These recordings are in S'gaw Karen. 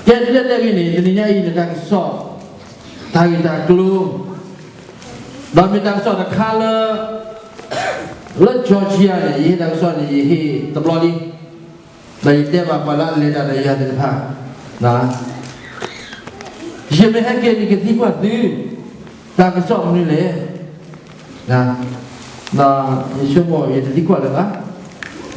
ကဲဒ်လဲၣ်ဒ်လဲၣ်ဂ့ၤန့ၣ် တနံၤညါအံၤန့ၣ် တၢ်ကစီၣ်, တၢ်ဂ့ၢ်တၢ်ကျိၤ, ဒီးမ့ၢ်တၢ်ကစီၣ်တခါလၢ လၢ Georgia န့ၣ် ယဟ့ၣ်တၢ်ကစီၣ်န့ၣ် ယဟ့ၣ်တဘျီလံ, ဒီးယတဲဘၣ်ပှၤလၢအလဲၤတၢ်ဒီးယၤသ့ၣ်တဖၣ်, ယမ့ၢ်ဟဲက့ၤန့ၣ် ကသံကွၢ်သု တၢ်ကစီၣ်မနုၤလဲၣ်. ယဆိကမိၣ် ယတသံကွၢ်လၢၤဘၣ်,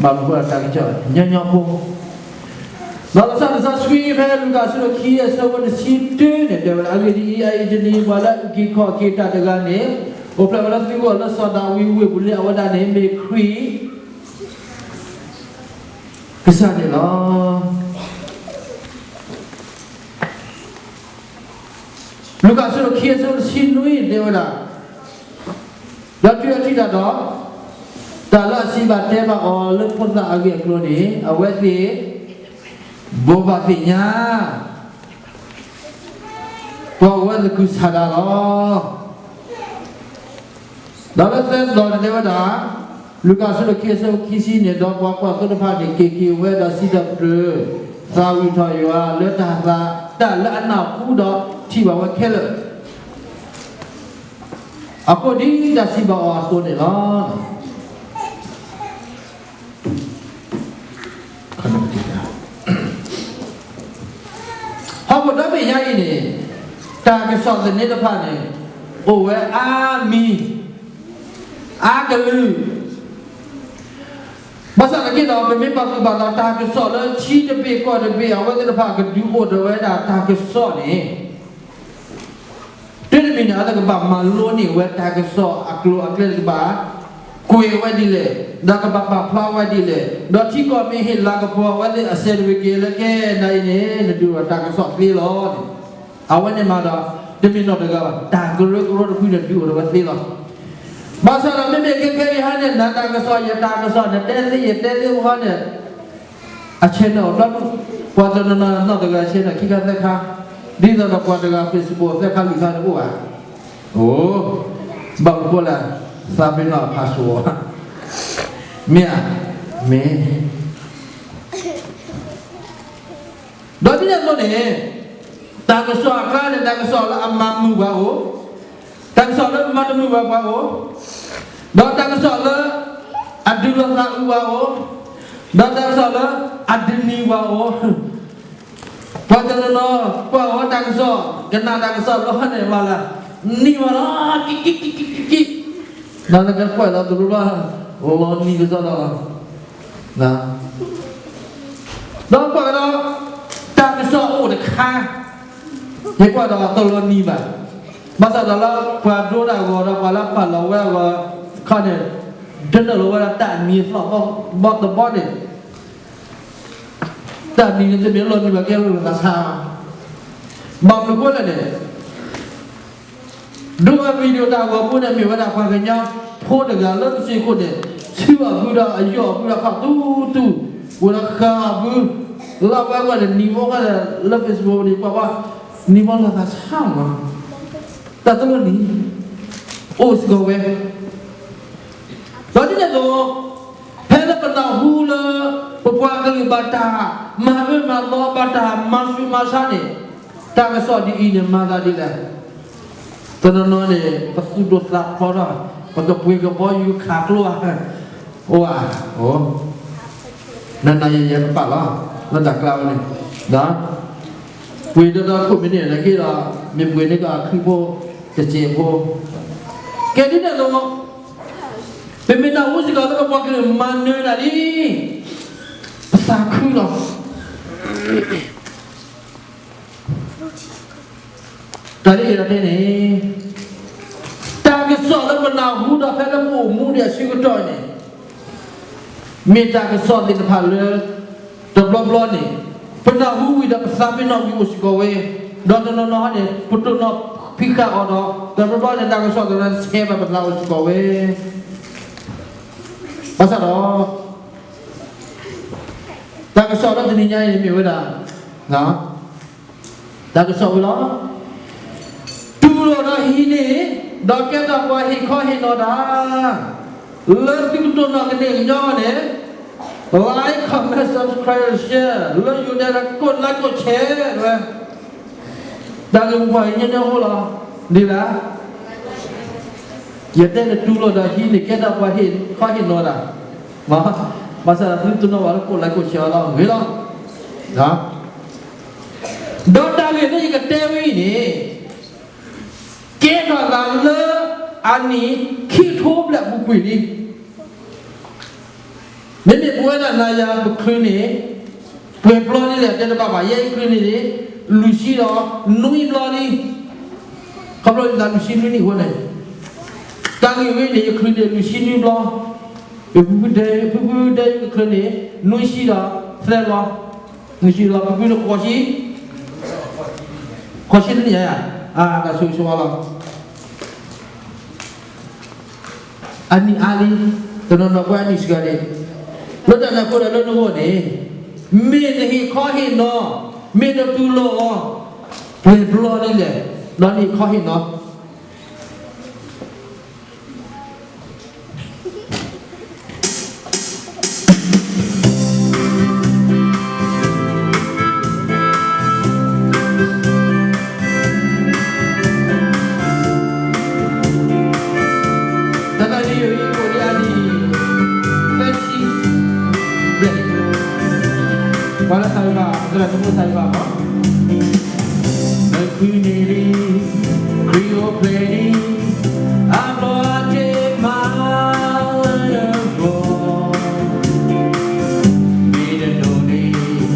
ဘၣ်မနုၤဃိတၢ်ကစီၣ်ညီညီဖိ, ဒီးလီၤဆီဒၣ်တၢ်ကစီၣ်ဆှံ ဖဲလူၤကၣ်အဆၢဒိၣ်ခံ အဆၢဖိတဆံတၢန့ၣ် တဲဝဲဒၣ် အဂ့ၢ်ဒ်အံၤ, အအံၤတနံၤ ပှၤလၢအအုၣ်က့ၤခီၣ်က့ၤတၢ်တဂၤန့ၣ် အိၣ်ဖျဲၣ်ဝဲလၢသုဂီၢ်လၢစီၤဒၤဝံးဝ့ၢ်ပူၤလံ, အဝဲဒၣ်န့ၣ် မ့ၢ်ခရံာ်ကစၢ်န့ၣ်လီၤ. လူၤကၣ်အဆၢဒိၣ်ခံ အဆၢဖိတဆံနွံ တဲဝဲဒၣ်, ဒီးတုၤအထံၣ်တၢ်ဒီး တၢ်လၢအစံးဘၣ်တဲဘၣ်အီၤလၢဖိသၣ်အဂ့ၢ်အကျိၤန့ၣ် အဝဲသ့ၣ် ဘိးဘၣ်သ့ၣ်ညါ ပှၤအိၣ်ဝဲသကုၤဆးဒးလီၤ. ဒီးလၢသၢသီန့ၣ်တဲဝဲဒၣ်, လူၤကၣ်အဆၢဒိၣ်ခံ အဆၢဖိခံဆံန့ၣ်, ဒီးပှၤကွၢ်သိတဖၣ်န့ၣ် က့ၤက့ၤဝဲဒီးစံးထီၣ်ပတြၢၤ သးဝံၣ်ထီၣ်ယွၤလၢတၢ်သး တၢ်လၢအနၢ်ဟူဒီးထံၣ်ဘၣ်ဝဲခဲလၢာ် အဃိဒ်တၢ်စံးဘၣ်အီၤအသိးန့ၣ်လီၤ. ဟီၣ်ခိၣ်ဒီဘ့ၣ်ညါအံၤန့ၣ် တၢ်ကစီၣ်သန့တဖၣ်န့ၣ် အိၣ်ဝဲအါမံၤ အါကလုာ်, ဘၣ်ဆၣ်သနာ်က့ဒီး ပမ့ၢ်ပာ်သူၣ်ပာ်သးတၢ်ကစီၣ်လၢထံတဘ့ၣ်ကီၢ်တဘ့ၣ် အဝဲသ့ၣ်တဖၣ်ကဒုးအိၣ်ထီၣ်ဝဲဒၣ်တၢ်ကစီၣ်န့ၣ် တုၤတမံၤန့ၣ် အဝဲသ့ၣ်ကဘၣ်မၤလိန့ၢ်ဝဲတၢ်ကစီၣ်အကျိၤအကျဲ ကဘၣ်ကွဲးဝဲဒ်လဲၣ်, ဒီးကဘၣ်ပာ်ဖျါဝဲဒ်လဲၣ်, ဒီးထံကီၢ်မ့ၢ်ဟ့ၣ်လၤကပီၤအဝဲသ့ၣ်အစဲးတဝံၤက့ၤလၢကဲနၤအံၤန့ၣ် နဒုးအိၣ်ထီၣ်တၢ်ကစီၣ်သ့လီၤန့ၣ်, အဝဲန့ၣ်မးဒီး တမ့ၢ်နီၢ်တဂၤဘၣ်, တၢ်ကရၢကရိတဖုန့ၣ်ဒုးအိၣ်ထီၣ်ဝဲသ့လီၤ. ဘၣ်ဆၣ်ဒီးမ့မ့ၢ်ခဲခဲအံၤဟါန့ၣ် နတၢ်ကစီၣ် ယတၢ်ကစီၣ် နတဲသ့ယတဲသ့အဃိန့ၣ် အ channel အဘျီဒူၣ်, ပှၤတနီၤနီၤနီၢ်တဂၤ channel ခံခါသၢခါ, ဒ်သိးဒီးပှၤတဂၤ Facebook သၢခါလွံၢ်ခါန့ၣ်အိၣ်ဧါ. အိၣ်, ဘၣ်မနုၤဃိလဲၣ်, သးပ့ၤနီၣ်အ password မ့ၢ်ဧါ, မ့ၢ် ဒီးဒ်န့ၣ်အသိးန့ၣ် တၢ်ကစီၣ်အကျါန့ၣ် တၢ်ကစီၣ်လၢအမၤမုာ်ပှၤအိၣ်, တၢ်ကစီၣ်လၢမၤတမုာ်ဘၣ်ပှၤအိၣ်, ဒီးတၢ်ကစီၣ်လၢ အဒုးလီၤသးအုးပှၤအိၣ်, ဒီးတၢ်ကစီၣ်လၢအဒုးနံၤပှၤအိၣ်, ပှၤတနီၤနီၤ ကွၢ်အီၤတၢ်ကစီၣ် ကနၣ်တၢ်ကစီၣ်လီၤန့ၣ်မးလၢ နံၤမးလီၤ ကံကံကံကံကံကံ, နကကွၢ်ဒီးတဘျီဘျီ လီၤနံၤကစီၣ်ဒီးလီၤ. ဒီးကွၢ်ကဒီး တၢ်ကစီၣ်အိၣ်တခါ ယကွၢ်ဒီးတလီၤနံၤဘၣ်. ဘၣ်ဆၣ်ဒီးလၢပှၤဒိတၢ်ဂီၤဒီးပှၤလၢပာ်လီၤဝဲအဂီၢ်ခီန့ၣ် ဒၢနုာ်လီၤဝဲဒၣ်တၢ်အမံၤအသီၣ်ဘီတဘီန့ၣ် တၢ်နံၤန့ၣ်တမ့ၢ်လီၤနံၤဘၣ်ကဲလီၤသးဆါ, ဘၣ်မနုၤဃိလဲၣ်န့ၣ် ဒိးဝဲ video တၢ်ဂီၤမူန့ၣ် မ့ၢ်ဝဲဒၣ်ပှၤကညီဖိတဂၤလၢကစၢၢ်ခိၣ်န့ၣ် ဆူအဘုဒီးအယီၢ်အဘုဒီးခီၣ်တူၢ်တူၢ် ဝဲဒီးဃာ်အဘု လၢဝဲဝဲန့ၣ် နံၤမီၢ်ဃီန့ၣ် လၢ Facebook န့ၣ် ပှၤဘၣ် နံၤမီၢ်လီၤသးဆါမး တၢ်တလီၤနံၤ အိၣ်စ့ၢ်ကီးဝဲ ဒီးဒ်န့ၣ်အသိး ဖဲလၢပနၢ်ဟူလၢ ပပှၤကလုာ်ဘၣ်တၢ်မၤအၢမၤသီ ဘၣ်တၢ်မၤဆူးမၤဆါန့ၣ် တၢ်ကစီၣ်ဒ်အံၤန့ၣ် မၤသးဒ်လဲၣ်. တနီၤနီၤန့ၣ် ပသူၣ်ဒိၣ်သးဖျိးထီၣ် ပကပှ့ၤကဘီယူၤခးကျိဧါ အိၣ်ဧါ အိၣ် နနၤယဲယဲကပာ်လီၤ လၢတၢ်ကျါဝဲန့ၣ် ပှ့ၤဒီးဒီခိၣ်မ့ၢ်န့ၣ် နက့ဒီး မ့ၢ်ပှ့ၤန့ၣ်ကခရံာ်ဖိ တစဲးဖိ ကဲဒ်န့ၣ်အသိး ပမ့ၢ်နၢ်ဟူစ့ၢ်ကီးလၢပပှၤကလုာ်မၤနၢၤတၢ်ဒ်အံၤ ပသးခုလီၤ. တၢ်ဒ်အံၤဒ်န့ၣ် တၢ်ကစီၣ်လၢပနၢ်ဟူဒီးဖဲလၢပအိၣ်မူဒံးအဆၢကတီၢ်န့ၣ် မ့ၢ်တၢ်ကစီၣ်သ့ၣ်တဖၣ်လၢ တဘျီဘျီန့ၣ် ပနၢ်ဟူဝံၤဒီးပသးပ့ၤနီၣ်ဝံၤအိၣ်စ့ၢ်ကီးဝဲ, ဒီးတနီၤနီၤန့ၣ် ပတိၢ်နီၣ်ဖံးဃာ်အီၤဒီး တဘျီဘျီန့ၣ် တၢ်ကစီၣ်သ့ၣ်တဖၣ်ဆဲးဘၣ်ပသးအိၣ်စ့ၢ်ကီးဝဲ ဘၣ်ဆၣ်ဒီး တၢ်ကစီၣ်လၢတနံၤညါအံၤန့ၣ်မ့ၢ်ဝဲဒၣ် တၢ်ကစီၣ်ဝံၤလီၤ. တူၢ်လိာ်ဒီးဟံးန့ၢ် ဒီးကဲထီၣ်ပှၤဟ့ၣ်ခီဟ့ၣ်နီၤတၢ် လၢသုကတိၢ်နီၣ်ကန့ၢ်ကညီန့ၣ် Like, comment, subscribe, share လၢယိၤဒဲး ကိး like ကိး share ဝဲ, တၢ်ဂ့ၢ်မိၢ်ပှၢ်အံၤ ညီညီဖိလီၤ, ဒ်လဲၣ်, ယတဲနတူၢ်လိာ်ဒီးဟံးန့ၢ်ကဲထီၣ်ပှၤဟ့ၣ်ခီဟ့ၣ်နီၤတၢ်, ဘၣ်ဆၣ်ဒီးသုတနီၤဘၣ်လၢကိး like ကိး share အီၤလီၤ ဂ့ၤလီၤ. ဒီးတၢ်ဂ့ၢ်လၢယကတဲဝဲအံၤန့ၣ် ကဲထီၣ်သးလၢအနံၣ်ခံကထိဘျဲၣ်ပူၤကွံာ်လံ. မ့မ့ၢ်ပဝဲဒၣ်နၤယၤပချုးန့ၣ် ပှဲၤဘျီလံလဲၣ် တဲတဘၣ်ဘၣ်, ယဲယချုးန့ၣ်န့ၣ် လွံၢ်ဆံဒီးနွံဘျီလံ. ခီဖျိလၢလွံၢ်ဆံနွံနံၣ်အဃိန့ၣ် တၢ်ဂ့ၢ်ဝဲန့ၣ် ယချုးန့ၣ်လွံၢ်ဆံနွံဘျီ, ဖုဖုတဲ ဖုဖုတဲယချုးန့ၣ် နွံဆံဒီးသၢဘျီ, နွံဆံဒီးဖုဖုန့ၣ်ဃိးဆံ ဃိးဆံတနံၣ်ယါ, တၢ်ဆိၣ်ဂ့ၤဆိၣ်ဝါလီၤ. အနံၣ်အါလံ, တနီၤနီၤပှၤအနံၣ်စှၤန့ၣ်, လၢတၢ်န့ၣ်အဃိဒီးလၢနဂီၢ်န့ၣ်, မ့ၢ်နဟ့ၣ်ခီဟ့ၣ်နီၤ, မ့ၢ်နတူၢ်လိာ်အီၤ, ပှဲၤဘျီဒ်လဲၣ်, ဒီးနဟ့ၣ်ခီဟ့ၣ်နီၤ တၢ်သးဒ်အံၤ ကိးဒံအါဒ်အံၤ, သၢဆံ, ပှၤလၢသးဝံၣ်ဘၣ်, သရၣ်သမူသးဝံၣ်ဘၣ်မး, နဃုန့ၢ်လံ, ခရံာ်အိၣ်ဖျဲၣ်လံ, အဘျီအက့ၤမၤလၢနဂီၢ်, မ့ၢ်နဒိးန့ၢ်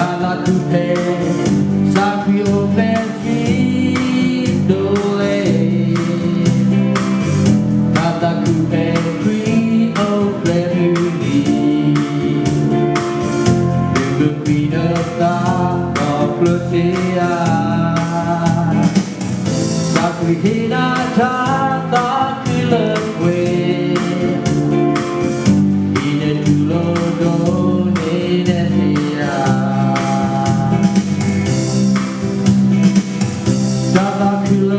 တၢ်သးခုဖဲ စၢ်ခရံာ်အိၣ်ဖျဲၣ် ဒိးလဲၣ်, တၢ်သးခုဖဲခရံာ်အိၣ်ဖျဲၣ်မုၢ်နံၤ, မုၢ်ကကွံာ်နသးဒီးကျၢၤစ့ဧါ, သးခုဟ့ၣ်နၤတၢ်သးခုလၢပှဲၤ ဒ်နတူၢ်လိာ်ဒိးန့ၢ်ဒဲးစ့ၢ်ဧါ. တၢ်သးခုလၢ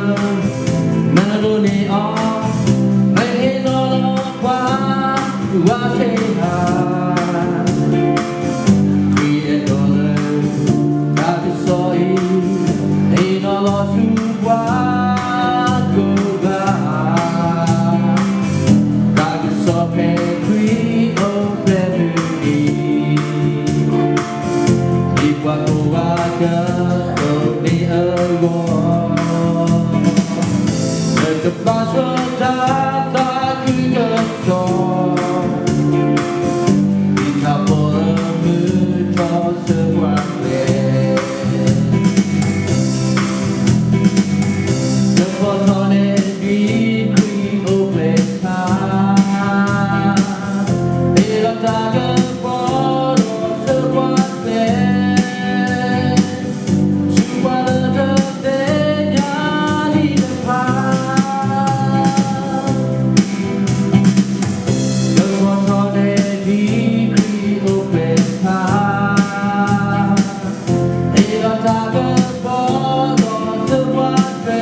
နဒိးန့ၢ်အီၤ, နဟ့ၣ်နီၤလီၤပှၤ ဝဲစ့ၢ်ဧါ. ခရံာ်အဲၣ်ဒိးလၢ တၢ်ကစီၣ်အံၤ ဟ့ၣ်နီၤလီၤဆူပှၤကိးဂၤ, တၢ်ကစီၣ်ဖဲခရံာ်အိၣ်ဖျဲၣ်မုၢ်နံၤ, ဒ်ပှၤကိးဂၤဒဲးဒိးန့ၢ်အဂီၢ်, နကဘၣ်ဆိၣ်တၢ်သးခုကစီၣ်, ဒ်တၢ်ပီၣ်လၢမုၢ်ထီၣ်ဆၢပှၤကျဲ နဖီၣ်ထီၣ်န့ၣ် ဒ်ခရံာ်အိၣ်ဖျဲၣ်ထါ, မ့ၢ်ဒီးတၢ်ကပီၤဒီးဆၢပှၤကျဲ, ဆူပှၤလၢတသ့ၣ်ညါဒံးတဖၣ် နဖီၣ်ထီၣ်န့ၣ် ဒ်ခရံာ်အိၣ်ဖျဲၣ်ထါ, မ့ၢ်ဒီးတၢ်ကပီၤဒီးဆၢပှၤကျဲ, ဒ်တၢ်ပီၣ်လၢ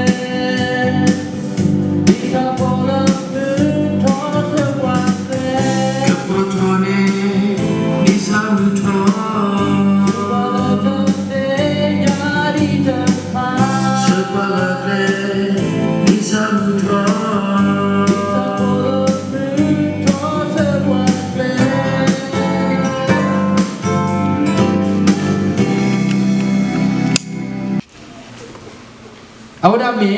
မုၢ်ထီၣ်ဆၢပှၤကျဲ, ကပီၤထီၣ်န့ၣ် ဒ်တၢ်မုၢ်ထီၣ် ဆၢပှၤလၢကျဲ, ဒ်တၢ်မုၢ်ထီၣ် အဝဲဒၣ်မ့ၢ်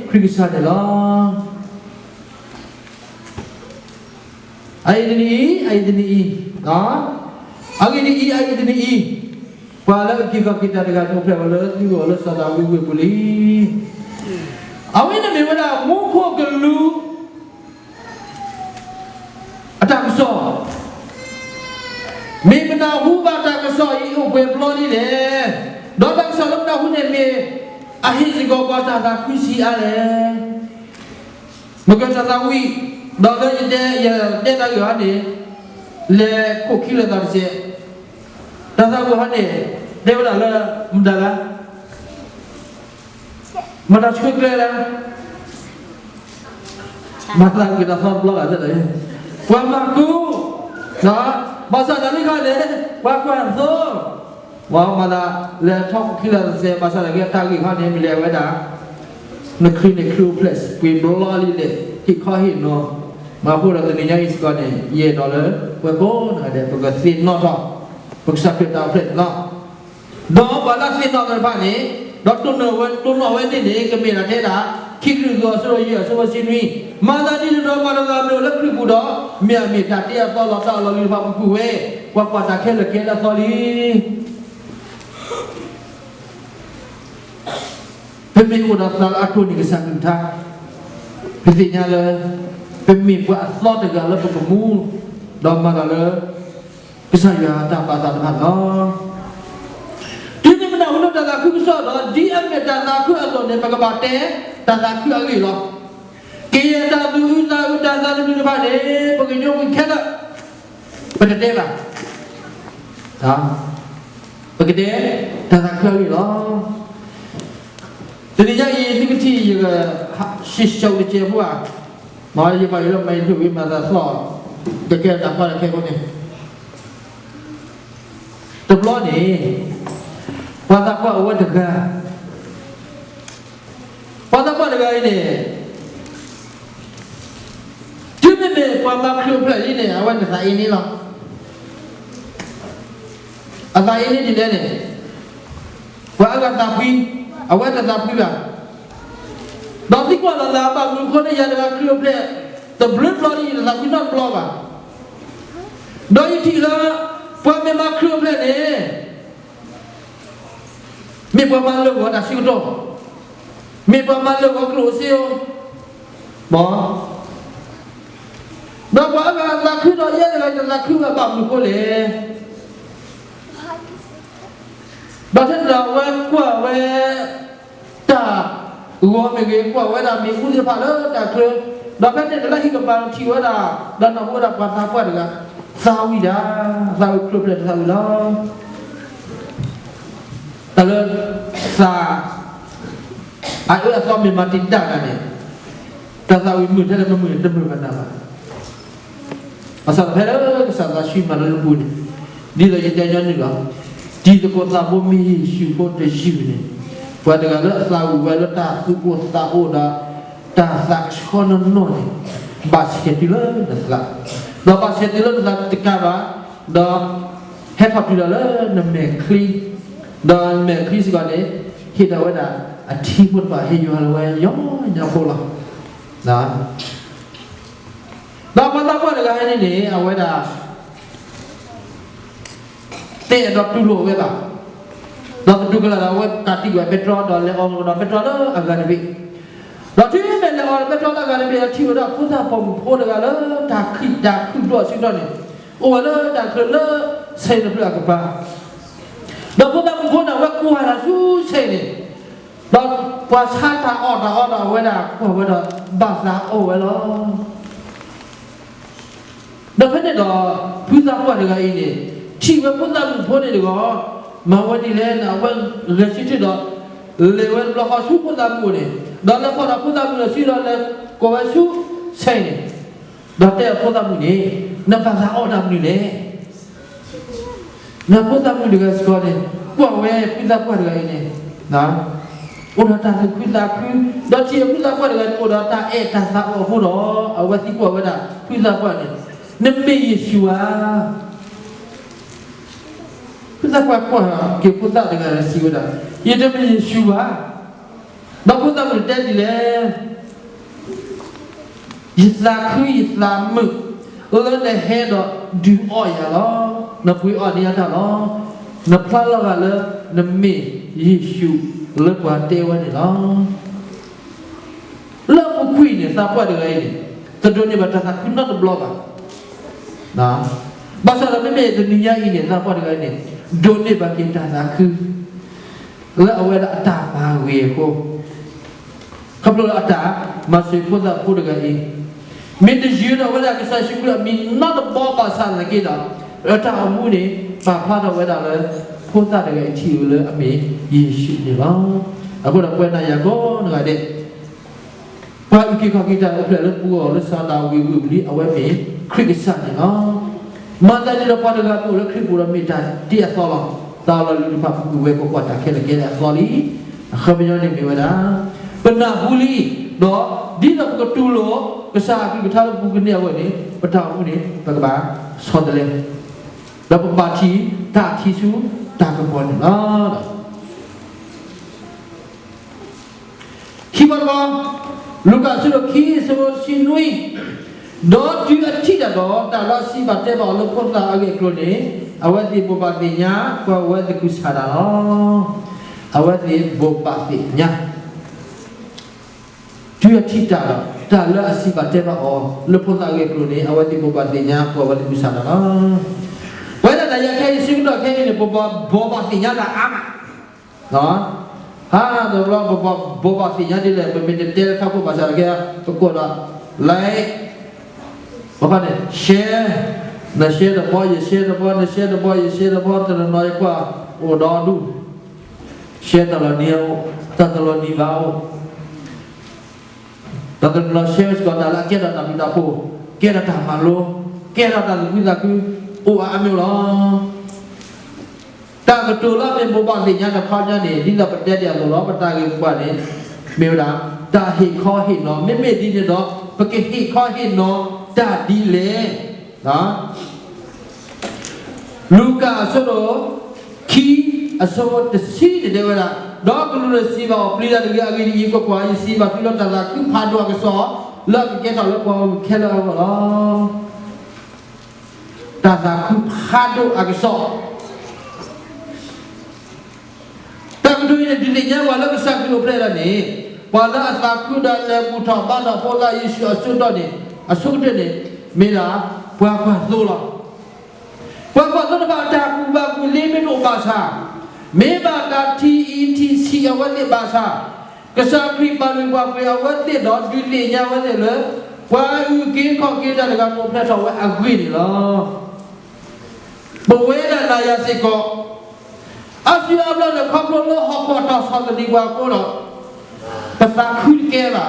ခရံာ်ကစၢ်န့ၣ်လီၤ. အအံၤတနံၤအံၤ, အအံၤတနံၤအံၤ, အဂ့ၢ်ဒ်အံၤ, အအံၤတနံၤအံၤ, ပှၤလၢအက့ၤကီၤက့ၤတၢ်တဂၤန့ၣ် အိၣ်ဖျဲၣ်ဝဲလၢသုဂီၢ်လၢစီၤဒၤဝံးဝ့ၢ်ပူၤလံ. အဝဲန့ၣ်မ့ၢ်ဝဲဒၣ်မူခိၣ်ကလူး အတၢ်ကစီၣ်, မ့ၢ်ပနၢ်ဟူဘၣ်တၢ်ကစီၣ်အံၤအိၣ်ပှဲၤဘျီဒ်လဲၣ်, ဒီးတၢ်ကစီၣ်လၢပနၢ်ဟူန့ၣ်မ့ၢ် အဟ့ၣ်စ့ၢ်ကီးပှၤတၢ်သးခုဆံးအါလဲၣ်. မ့ၢ်ကတၢ်သးဝံၣ်, ဒီးလၢယတဲ, ယတဲတၢ်ဂ့ၢ်ဟီန့ၣ်, လဲၤခိၣ်ခံလၢသးတစဲး, တၢ်သးဝံၣ်ဟီန့ၣ်, တဲဝဲဒၣ်လၢ မတၤလၢ မတၤဆှၢကျဲလၢ မၤသးက့ၤတၢ်သီတဘျီဂၤလၢ ပှၤမၤကူ, ဒီး ဘၣ်ဆၣ်သနာ်က့န့ၣ် ပှၤကွၢ်သိ, မၤသးလၢထီၣ်ခံလၢသစဲး ဘၣ်ဆၣ်သနာ်က့တၢ်ဂ့ၢ်ခီန့ၣ် မ့ၢ်လဲၤဝဲဒၣ် နချံန့ၣ် ချံအိၣ်ဖျဲၣ်ပှ့ၤဘျီလံလဲၣ် ဟ့ၣ်ခီဟ့ၣ်နီၤ, မၤဃိဒီးတနံၤညါအံၤစ့ၢ်ကီးန့ၣ် ယအဲၣ်ဒိးလၢ ပှၤကိးဂၤဒဲး ပကသ့ၣ်နီၣ်ထီၣ် ပကစၢ်ခရံာ်တၢ်အိၣ်ဖျဲၣ်န့ၣ်လီၤ. ဒီးပှၤလၢသ့ၣ်နီၣ်သ့ၣ်တဖၣ်န့ၣ် ဒီးတိၢ်နီၣ်ဝဲ တိၢ်နီၣ်ဝဲန့ၣ်န့ၣ် ကမ့ၢ်ဒၣ်ထဲဒၣ် ခံကရံၣ်သူး အဆၢဒိၣ်ယဲၢ် အဆၢဖိတဆံနွံ, မၤသးဒ်န့ၣ်ဒီး မၤတဂၤမ့ၢ်အိၣ်လၢခရံာ်ပူၤဒီး မ့ၢ်အမ့ၢ်တၢ်တ့အသီလီၤတၢ်အလီၢ်လံၤတဖၣ်ပူၤကွံာ်ဝဲ, ပှၤကွၢ်တၢ်ခဲလၢာ်ကဲလၢအသီလံ. ပမ့ၢ်အိၣ်ဒီးသးလၢအတိၢ်န့ၢ်ကစၢ်ကလုၢ်ကထါ, ပသ့ၣ်ညါလၢ ပမ့ၢ်ပှၤအသီတဂၤလၢပကမူ, ဒီးမၤတၢ်လၢ ကစၢ်ယွၤတၢ်ဘၣ်သးတဖၣ်န့ၣ်လီၤ. တုၤမ့ၢ်ပနၢ်ဟူလၢတၢ်သးခုကစီၣ်ဒီး ဒ်အမ့ၢ်တၢ်သးခုအသိးန့ၣ် ပကဘၣ်တဲတၢ်သးခုအဂ့ၢ်လီၤ. ကယဲၢ်တၢ်သူၣ်အုးသးအုးတၢ်သးတမုာ်တဖၣ်န့ၣ် ပကညိကွံာ်ခဲလၢာ်, ပတတဲဘၣ်. ပကတဲတၢ်သးခုအဂ့ၢ်လီၤ. တနံၤညါအံၤ သုကထံၣ်ယက ရှဲရှဲတကဲဖိဧါ, မ့ၢ်ယဘၣ်ယိၣ်လၢမၤယဒိၣ်ဝံၤမၤသးသီၣ်, ကကဲတၢ်ကွၢ်တၢ်ခဲအဃိန့ၣ် တဘျီန့ၣ် ပှၤသးပှၢ်အိၣ်ဝဲတဂၤ, ပှၤသးပှၢ်တဂၤအံၤန့ၣ် တုၤမ့မ့ၢ်ပှၤမၤခရံာ်အိၣ်ဖျဲၣ်လံန့ၣ် အဝဲန့ၣ်သးအ့န့လီၤ. အသးအ့န့ဒ်လဲၣ်န့ၣ်, ပှၤအါဂၤသးဖှံ, အဝဲတသးဖှံဘၣ်. ဒီးသံကွၢ်လီၤသးဘၣ်မနုၤအဃိလၢယၤတဂၤခရံာ်အိၣ်ဖျဲၣ် တဘျုးဘျီလံ ယတသးဖှံနီတဘျီဘၣ်. ဒီးယထံၣ်လၢ ပှၤမ့ၢ်မၤခရံာ်အိၣ်ဖျဲၣ်န့ၣ် မ့ၢ်ပှၤမၤလၢာ်ဂီၤတၢ်ဆၢကတီၢ်, မ့ၢ်ပှၤမၤလၢာ်ဂီၤကျိၣ်စ့ဧိၤ, မ့ၢ် ဒီးပှၤအါဂၤသးခုဒီးယဲတဂၤတသးခုဘၣ်မနုၤအဃိလဲၣ်. ဒီးထဲန့ၣ်ဒီးအဝဲကွၢ်ဝဲ တၢ်ဂီၤမ့ၢ်ဂ့ၤ, ကွၢ်ဝဲဒၣ်မ့ၣ်အူသ့ၣ်တဖၣ်လၢတၢ်ချၢ, ဒီးဖဲန့ၣ်တၢ်လၢဟံၣ်ကပၤထံၣ်ဝဲဒၣ်, ဒီးနၢ်ဟူဝဲဒၣ်ပှၤသးပှၢ်တဂၤ, သးဝံၣ်ဒၣ်, သးဝံၣ်ခရံာ်အိၣ်ဖျဲၣ်တသးဝံၣ်လီၤ. တၢ်လၢ သး အအၢအသီမ့ၢ်မၤတံာ်တာ်တၢ်န့ၣ်, တၢ်သးဝံၣ်မုာ်ထဲလဲၣ်မ့ၢ်မုာ်န့ၣ် တမုာ်ဘၣ်နၤဘၣ်. ဘၣ်ဆၣ်ဒီးဖဲလၢကစၢ်သးဆှံမၤလၢနပူၤန့ၣ်, ဒ်သိးယတဲညီနုၢ်လီၤ, တံၤသကိးသးဘိမ့ၢ်ယ့ၣ်ၡူးဖိတယုၢ်န့ၣ်, ပှၤတဂၤလၢအသးဝံၣ်ဝဲလၢတၢ်သူၣ်အိၣ်သးအိၣ်ဒီး တၢ်သးကဆှီနီၢ်နီၢ်န့ၣ်, ဘၣ်ဆဲးတုၤလၢနသး, ဒီးဘၣ်ဆဲးတုၤလၢနသးတကးဘၣ်, ဒီး ဟဲထီၣ်တုၤလီၤလၢနမဲာ်ချံ, ဒီးနမဲာ်ချံစ့ၢ်ကီးန့ၣ် ဟ့ၣ်ဒၣ်ဝဲဒၣ်အထံဖိတဖၣ် ဟ့ၣ်ယွၤလၢဝဲညီညီဖိလီၤ. ဒီးပှၤသးပှၢ်တဂၤအံၤန့ၣ်န့ၣ် အဝဲဒၣ် တအဲၣ်ဒိးတူၢ်လိာ်ဝဲဘၣ်, ဒီးသတူၢ်ကလာ်ဒီးအဝဲကးတံာ်ဝဲပဲတြီ ဒီးလဲၤအီၣ်ကဒီးပဲတြီလၢအဂၤတဘ့ၣ်, ဒီးတုၤမ့ၢ်လဲၤအီၣ်ဒီးပဲတြီလၢအဂၤတဘ့ၣ် ထံၣ်ဝဲဒၣ်ဖိသၣ်ပိာ်မုၣ်ဖိတဂၤလၢတၢ်ခံးတၢ်ခုၣ်ဒိၣ်အဆၢကတီၢ်န့ၣ်, အိၣ်ဝဲလၢတၢ်ချၢလၢ ဆဲးတဖျၢၣ်အကပၤ ဒီးဖိသၣ်မုၣ်ဖိန့ၣ် အဝဲကွၢ်တၢ်ဆူဆဲးန့ၣ်, ဒီးပှၤဆါတၢ်အီၣ်တၢ်အီဒီးအဝဲဒၣ်ကွၢ်ဝဲဒီး ဘၣ်သးအီၣ်ဝဲလီၤ. ဒီးဖဲန့ၣ်ဒီး ဖုသၣ်ပှၢ်တဂၤအံၤန့ၣ် ထံၣ်ဝဲဖိသၣ်မုၣ်ဖိန့ၣ်တဂီၢ်, မၤဝဲဒ်လဲၣ်န့ၣ် အဝဲဂဲၤဆၢထၢၣ်ဒီး လဲၤဝဲတဘျီဃီဆူဖိသၣ်မုၣ်အအိၣ်န့ၣ်, ဒီးလဲၤဃီၤဒီးဖိသၣ်မုၣ်ဒီးဆူဒီးလဲၤကိးဝဲဆူဆဲးန့ၣ်, ဒီးတဲအဖိသၣ်မုၣ်န့ၣ်, နဘၣ်သးအီၣ်တၢ်မနုၤလဲၣ်. ဒီးဖိသၣ်မုၣ်တဂၤစ့ၢ်ကီးန့ၣ် ကွၢ်ဝဲဖုသၣ်ပှၢ်တဂၤအံၤန့ၣ် အိၣ်ဒီးတၢ်သူၣ်ခုသးခု, ဒီးထံၣ်ဖုသၣ်ပှၢ်တဂၤန့ၣ် အိၣ်ဒီးတၢ်အဲၣ်တၢ်သးအီၣ်အဃိဒီး အဝဲသံကွၢ်ဝဲဒၣ်ဖုသၣ်ပှၢ်န့ၣ်, နမ့ၢ်ယ့ၣ်ၡူးဧါ. ဖုသၣ်ပှၢ်ကွၢ်က့ၤဖိသၣ်တဂၤစံးဝဲဒၣ်, ယတမ့ၢ်ယ့ၣ်ၡူးဘၣ်. ဒီးဖိသၣ်မုၣ်တဲဒ်လဲၣ်, ယသးခုယသးမုာ် လၢနဟဲဒီးဒုးအီၣ်ယၤလီၤ. နပှ့ၤအီၣ်န့ၢ်ယၤတၢ်လီၤ. နဖျါလီၤဂာ်လၢနမ့ၢ်ယ့ၣ်ၡူးလၢပှၤတဲဝဲန့ၣ်လီၤ. လၢအပူၤကွံာ်န့ၣ် သးပှၢ်တဂၤအံၤန့ၣ် တဒိးန့ၢ်ဘၣ်တၢ်သးခုနီတဘျီဘၣ်. ဘၣ်ဆၣ်ဒီးမ့မ့ၢ်တနံၤညါအံၤန့ၣ် သးပှၢ်တဂၤအံၤန့ၣ် ဒိးန့ၢ်ဘၣ်က့ၤတၢ်သးခု လၢအဝဲဒၣ်အတၢ်မၤဂ့ၤအဃိ, ခီဖျိလၢအတၢ်မၤစၢၤဖိသၣ်ဖိတဂၤအံၤ မ့ၢ်တယုၢ်ထီၣ်ဝဲဒၣ်ကစၢ်ယ့ၣ်ၡူးခရံာ်အမံၤနီတဘျီဘၣ်ဆၣ်သနာ်က့ဒီး, အတၢ်အိၣ်မူန့ၣ် ပာ်ဖျါထီၣ်ဝဲဒၣ်လၢ ဖိသၣ်တဂၤအံၤထံၣ်အီၤလၢအမ့ၢ်ယ့ၣ်ၡူးန့ၣ်လီၤ. အဃိဒီးပဝဲနၤယၤကိးဂၤဒဲး ပှၤအုၣ်က့ၤခီၣ်က့ၤတၢ်အိၣ်ဖျဲၣ်လၢပဂီၢ်လၢစီၤဒၤဝံးဝ့ၢ်ပူၤလံ အဝဲမ့ၢ်ခရံာ်ကစၢ်န့ၣ်လီၤ. မၤသးဒ်ဒီးပှၤတဂၤမ့ၢ်အိၣ်လၢခရံာ်ပူၤဒီးမ့ၢ်တၢ်ဒ်အသီလီၤ. တၢ်လီၢ်လံၤတဖၣ်ပူၤကွံာ်ဝဲကွၢ်ကွၢ်တၢ်ခဲလၢာ်ကဲလၢအသီလံ. အခီပညီန့ၣ်မ့ၢ်ဝဲဒၣ် ပနၢ်ဟူလံ, ဒီးဒ်သိးပကတူၢ်လိာ် ကစၢ်အကလုၢ်ကထါလၢပူၤကန့ၢ်အဂီၢ်န့ၣ် ပတၢ်အိၣ်မူန့ၣ် ပကဘၣ်ဆီတလဲ ဒီးပဘၣ်ထံၣ်တၢ်ထံၣ်ဆူတၢ်ကပီၤန့ၣ်လီၤ. ခံဘီတဘီ, လူၤကၣ်အဆၢဒိၣ်ခံအဆၢဖိတဆံနွံ, ဒီးတုၤအထံၣ်တၢ်ဒီး တၢ်လၢအစံးဘၣ်တဲဘၣ်အီၤလၢဖိသၣ်အဂ့ၢ်အကျိၤန့ၣ် အဝဲသ့ၣ်ဘိးဘၣ်သ့ၣ်ညါ ပှၤအိၣ်ဝဲသကုၤဆးဒးလီၤ. အဝဲသ့ၣ်ဘိးဘၣ်သ့ၣ်ညါ တုၤအထံၣ်တၢ်ဒီး တၢ်လၢအစံးဘၣ်တဲဘၣ်အီၤ လၢဖိသၣ်အဂ့ၢ်အကျိၤန့ၣ် အဝဲသ့ၣ်ဘိးဘၣ်သ့ၣ်ညါ ပှၤအိၣ်ဝဲသကုၤဆးဒးလီၤ. ပဝဲဒၣ်နၤယၤခဲအံၤ ဆၢကတီၢ်ခဲအံၤန့ၣ် ပဘိးဘၣ်သ့ၣ်ညါတၢ်အါမး ဟါ တဘျီ ပဘိးဘၣ်သ့ၣ်ညါဒ်လဲၣ် ပမ့ၢ်တတဲလၢထီခိၣ်ဘၣ်ဆၣ်တကဲ ပကိးဒီး like ပခီန့ၣ် share န share တဘီ ယ share တဘီ န share တဘီ ယ share တဘီ တနီၤနီၤယကွၢ်အိၣ်ဒီဒူၣ် share တၢ်လီၤနံၤအိၣ် တၢ်တလီၤနံၤဘၣ်အိၣ် ဒီးတနီၤနီၤ share ဝဲစ့ၢ်ကီးတၢ်လၢအကဲထီၣ်တၢ်ဘျုးတၢ်ဖှိၣ် ကဲထီၣ်တၢ်မၤလိ ကဲထီၣ်တၢ်သူၣ်ခုသးခု အိၣ်အါမးလီၤ. တၢ်ကတိၤလၢအမ့ၢ်ဘိးဘၣ်သ့ၣ်ညါတခီညါန့ၣ် ဒ်သိးပတဲဒ်အသိးလီၤ ပတၢ်ဂ့ၢ်ပှၤန့ၣ် မ့ၢ်ဝဲဒၣ် တၢ်ဟ့ၣ်ခီဟ့ၣ်နီၤ မ့မ့ၢ်ဒ်န့ၣ်ဒီး ပကဟ့ၣ်ခီဟ့ၣ်နီၤတၢ်ဒ်လဲၣ် လူၤကၣ်အဆၢဒိၣ်ခံ အဆၢဖိတဆံန့ၣ်တဲဝဲဒၣ်, ဒီးကလူးန့ၣ်စံးဘၣ်အီၤ, ပျံၤတၢ်တဂ့ၤ, အဂ့ၢ်ဒ်အံၤ, ကွၢ်ကွၢ်, ယစံးဘၣ်သုလၢတၢ်သးခုဖးဒိၣ်အကစီၣ် လၢအကကဲထီၣ်လၢပှၤဂီၢ်မုၢ်ခဲလၢာ်အဂီၢ်လီၤ. တၢ်သးခုဖးဒိၣ်အကစီၣ် တၢ်ကတိၤအံၤန့ၣ် ဒုးသ့ၣ်ညါပှၤလၢကစၢ်ခရံာ်အိၣ်ဖျဲၣ်ဒၣ်န့ၣ်, ပှၤလၢအသးခုဒီးလဲၤဘူၣ်ထီၣ်ဘါထီၣ်ဖိသၣ်ယ့ၣ်ၡူးအဆၢကတီၢ်န့ၣ်, အဆိကတၢၢ်န့ၣ် မ့ၢ်ဒၣ်ပှၤကွၢ်သိလီၤ. ပှၤကွၢ်သိတဖၣ်အတၢ်ကူၣ်ဘၣ်ကူၣ်သ့မ့ၢ်တအိၣ်ဘၣ်ဆၣ်, မ့ၢ်ဘၣ်တၢ်ထံၣ်အံၤထံၣ်ဆံးအဝဲသ့ၣ်ဘၣ်ဆၣ်, ကစၢ်ခရံာ်ပာ်လုၢ်ပာ်ပှ့ၤအဝဲသ့ၣ်ဒီးဒုးသ့ၣ်ညါအဝဲသ့ၣ်လၢ ပှၤအုၣ်က့ၤခီၣ်က့ၤတၢ်တဂၤမ့ၢ်အိၣ်ဖျဲၣ်ထီၣ်ဝဲအဂ့ၢ်န့ၣ်လီၤ. ပဝဲဒၣ်နၤယၤစ့ၢ်ကီး, အါစုအါဘျီန့ၣ်ခီဖျိလၢဟီၣ်ခိၣ်အတၢ်ဆီၣ်သနံးပှၤအဃိဒီး, ပသးခုတကဲဘၣ်.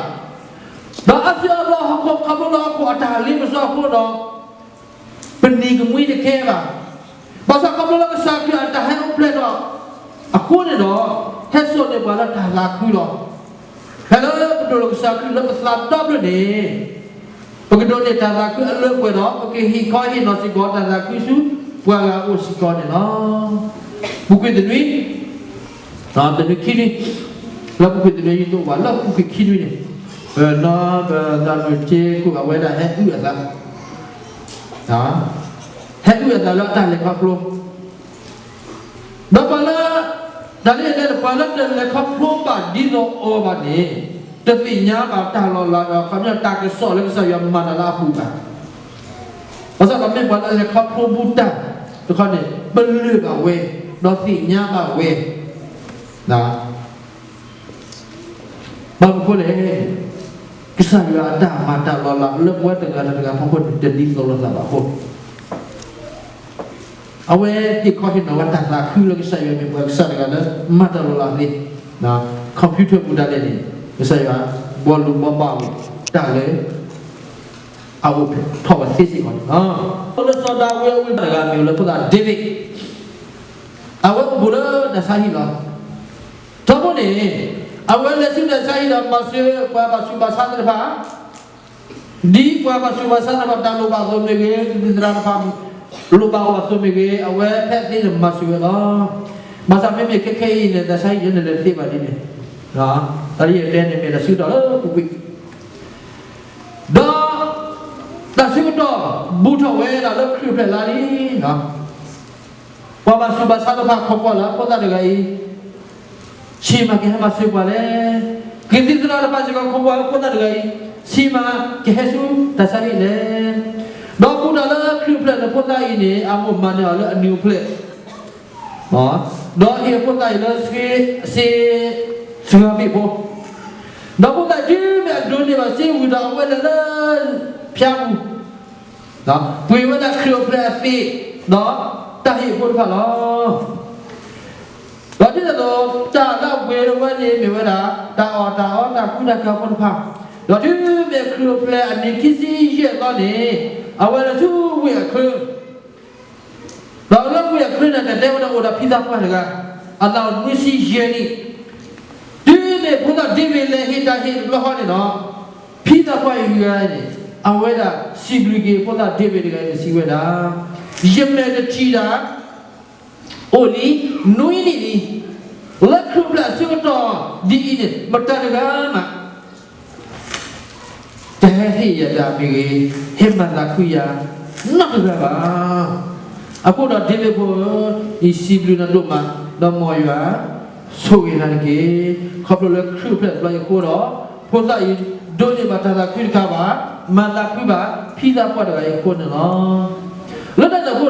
ဒီးအါစုအါဘျီဟီၣ်ခိၣ်ခီဖျိလၢဟီၣ်ခိၣ်အတၢ်လ့ပစီအဃိဒီး, ပနံၤကမှံတကဲဘၣ်. ဘၣ်ဆၣ်ခီဖျိလၢကစၢ်ခရံာ်အတၢ်ဟဲအိၣ်ဖျဲၣ်ထီၣ်အဃိန့ၣ်ဒီး, ဟဲစိာ်န့ၢ်ပှၤလၢတၢ်သးခုလီၤ. ဖဲလၢပဒိၣ်လၢကစၢ်ခရံာ်လၢပသးဒီဖျၢၣ်န့ၣ်, ပကဒိးန့ၢ်တၢ်သးခုအလၢပှဲၤဒီး ပကဟ့ၣ်ခီဟ့ၣ်နီၤစ့ၢ်ကီးတၢ်သးခုဆူပှၤဂၤအအိၣ်စ့ၢ်ကီးန့ၣ်လီၤ. ပူၤကွံာ်တနွံ, တနွံခံနွံ, လၢပူၤကွံာ်တနွံယသိးဘၣ် လၢပူၤကွံာ်ခံနွံန့ၣ်, ပနီၢ်ပသးမုၢ်ထံကိၣ်အဝဲဒၣ်ဟဲအုၣ်အသး ဟဲအုၣ်အသးလၢတၢ်လဲၤခီဖျိ, ဒီးပှၤလၢ, တၢ်လၢယတဲန့ၣ် ပှၤလၢတလဲၤခီဖျိဘၣ်ဒ်သိးအီၤဘၣ်န့ၣ်, တသ့ၣ်ညါဘၣ်တၢ်လီၤလးဒီး ခီပညီတၢ်ကစီၣ်လၢကစၢ်ယွၤမၤတၢ်လၢအပူၤဘၣ်. ဘၣ်ဆၣ်ဒီးမ့ၢ်ပှၤလၢအလဲၤခီဖျိဘူးတၢ်တခီန့ၣ် ပလၢၢ်ဘၣ်ဝဲ, ဒီးသ့ၣ်ညါဘၣ်ဝဲ ဘၣ်မနုၤအဃိလဲၣ်, ကစၢ်ယွၤအတၢ်မၤတၢ်လီၤလးလၢပဝဲတဂၤဒီးတဂၤဖီခိၣ်န့ၣ် တဒ်သိးလိာ်သးဘၣ်အဃိ, အဝဲဟ့ၣ်ခီဟ့ၣ်နီၤဝဲတၢ်သးခုလၢကစၢ်ယွၤမ့ၢ်ပှၤကစၢ်တဂၤလၢမၤတၢ်လီၤလးသ့, computer ပူၤဒၣ်လဲာ်န့ၣ်, ကစၢ်ယွၤဘှီလူၤဘှီဘၣ်ဝဲတၢ်လၢ အအိၣ်ဖျဲၣ်ထီၣ်ဝဲသ့စ့ၢ်ကီးန့ၣ်လီၤ. လၢစီၤဒၤဝံးအဝ့ၢ်တဂၤမ့ၢ်လၢဖိသၣ် David, အဝဲအိၣ်ဘူးလၢနၤစၤဟံၣ်လီၤ. ထီဘိန့ၣ်, အဝဲလဲၤဆူနၤစၤဟံၣ်ဒီးမၤစၢၤပှၤဘၣ်ဆူးဘၣ်ဆါသ့ၣ်တဖၣ်, ဒ်ပှၤဘၣ်ဆူးဘၣ်ဆါသ့ၣ်တဖၣ်တၢ်လိၣ်ဘၣ်အသိးမ့ၢ်ဂ့ၤ, ဒုးသရၣ်တဖၣ် လိၣ်ဘၣ်အီၤအသိးမ့ၢ်ဂ့ၤ, အဝဲဖဲသ့န့ၣ်မၤစၢၤဝဲလီၤ. ဘၣ်ဆၣ်မ့မ့ၢ်ခဲခဲအံၤန့ၣ် နၤစၤဟံၣ်န့ၣ်လဲၤတသ့ဘၣ်ဒ်န့ၣ်, တၢ်လၢယတဲန့ၣ်မ့ၢ်တၢ်ဆၢကတီၢ်လၢပူၤကွံာ် ဒီးတၢ်ဆၢကတီၢ်ဘူးထီၣ်ဝဲဒၣ်လၢခရံာ်အိၣ်ဖျဲၣ်လါလံ. ပှၤဘၣ်ဆူးဘၣ်ဆါတဖၣ်ခိးကွၢ်လၢဖိသၣ်တဂၤအံၤ, ဆံးမးကဟဲမၤစၢၤပှၤလဲၣ်. ကသံၣ်သရၣ်တဖၣ်စ့ၢ်ကီးခိးကွၢ်လၢဖိသၣ်တဂၤအံၤ, ဆံးမးကဟဲဆူတၢ်ဆါဟံၣ်လဲၣ်. ဒီးဘူးတၢ်လၢခရံာ်အိၣ်ဖျဲၣ်လၢဖိသၣ်အံၤန့ၣ် အမိၢ်မၤန့ၢ်အီၤလၢအနံၤအိၣ်ဖျဲၣ် ဒီးဟ့ၣ်ဖိသၣ်အံၤလၢစ့, စ့, စှၤဘ့ၣ်ဖိ, ဒီးဖိသၣ်တုၤမ့ၢ်အဒိးန့ၢ်ဘၣ်စ့ဝံၤဒီးအဝဲလဲၤလၢဖၠါပူၤ, ပှ့ၤဝဲဒၣ်ခရံာ်အိၣ်ဖျဲၣ်အသ့ၣ်, ဒီးတၢ်ဟ့ၣ်ဖိတဖၣ်လီၤ. ဒီးဒ်သိးတၢ်လၢအပှ့ၤဝဲန့ၣ်မ့ၢ်ဝဲဒၣ် တၢ်အီၣ်တၢ်အီတၢ်ကူတၢ်ကၤဖိတဖၣ်, ဒီးတုၤမ့ၢ်ခရံာ်အိၣ်ဖျဲၣ်အနံၤခံဆံယဲၢ်သီန့ၣ်, အဝဲလဲၤဆူဝ့ၢ်အချၢ ဒီးလၢမုၢ်ယၤခရံာ်န့ၣ် တဲဝဲဒၣ်အိၣ်ဒီးဖံသးပှၢ်တဂၤ, အသးအိၣ်နွံဆံယဲၢ်နံၣ်, တုၤမ့ၢ်ဖိသၣ်ဒ့ဝံးလဲၤဟ့ၣ်တၢ်ဟ့ၣ်တဘျီဃီန့ၣ်လီၤ, ဖံသးပှၢ်အံၤတဂၤန့ၣ် အဝဲဒၣ်စံးဘျုးက့ၤဖိသၣ်ဒ့ဝံးတဂၤအံၤန့ၣ် စံးဝဲဒၣ်, ယမဲာ်တထံၣ်တၢ် အိၣ်လံနွံနံၣ်လံ, လၢခရံာ်အိၣ်ဖျဲၣ်အဆၢကတီၢ်ဒ်အံၤန့ၣ် မတၤတဂၤမး တဟဲဟ့ၣ်ယၤတၢ်မ့ၢ်ဂ့ၤ, ဟဲမၤသးခုယၤနီတဂၤဘၣ်. အဃိဒီးဒ့ဝံးဖိဧၢ, ယစံးဘျုးနၤဒိၣ်မး, ဒီးမ်ယွၤဆိၣ်ဂ့ၤနၤတက့ၢ်. ခီဖျိလၢခရံာ်အိၣ်ဖျဲၣ်တဘျီအံၤအဃိဒီး, ဖိသၣ်အံၤ ဒိးန့ၢ်ဘၣ်တၢ်သးခုတခါဘၣ်, မၤသးခုဘၣ်ဖံသးပှၢ်တဂၤအံၤအဃိန့ၣ်လီၤ. လၢတၢ်န့ၣ်အဃိ